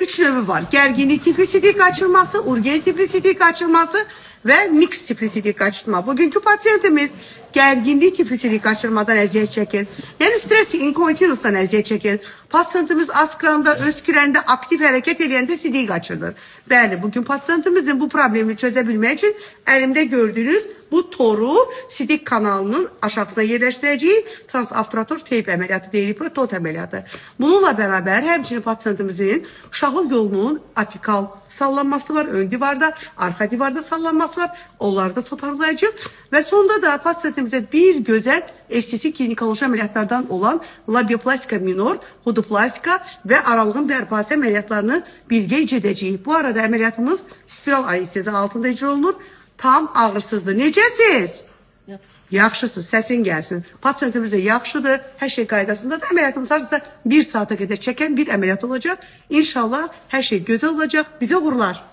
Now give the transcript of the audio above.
Üç növü var. Gerginlik tipli sidik kaçırması, urgen tipli sidik kaçırması ve mix tipli sidik kaçırma. Bugünkü pasiyentimiz gerginlik tipli sidik kaçırmadan əziyyət çəkir. Yəni stres inkontinensdən əziyyət çəkir. Pasiyentimiz askranda, öskürəndə, aktiv hərəkət eləyəndə sidik kaçırdır. Bəli, bugün pasiyentimizin bu problemini çözebilmek için elimde gördüğünüz bu toru sidik kanalının aşağısına yerləşdirəcəyik. Transobturator teyp əməliyyatı deyirik, bura tot əməliyyatı. Bununla beraber həmçinin pasiyentimizin uşaqlıq yolunun apikal sallanması var, ön divarda, arxa divarda sallanması var. Onları da toparlayacaq və sonda da pasiyentimizə bir gözəl estetik ginekoloji əməliyyatlardan olan labioplastika minor, hudoplastika və aralığın bərpası əməliyyatlarını birgə icra edəcəyik. Bu arada əməliyyatımız spiral anestezi altında icra olunur. Tam ağrısızdır. Necəsiz? Yaxşısınız, səsin gəlsin. Pasiyentimiz də yaxşıdır, hər şey qaydasındadır. Əməliyyatımız hardasa bir saata qədər çəkən bir əməliyyat olacaq. İnşallah hər şey gözəl olacaq. Bizə uğurlar.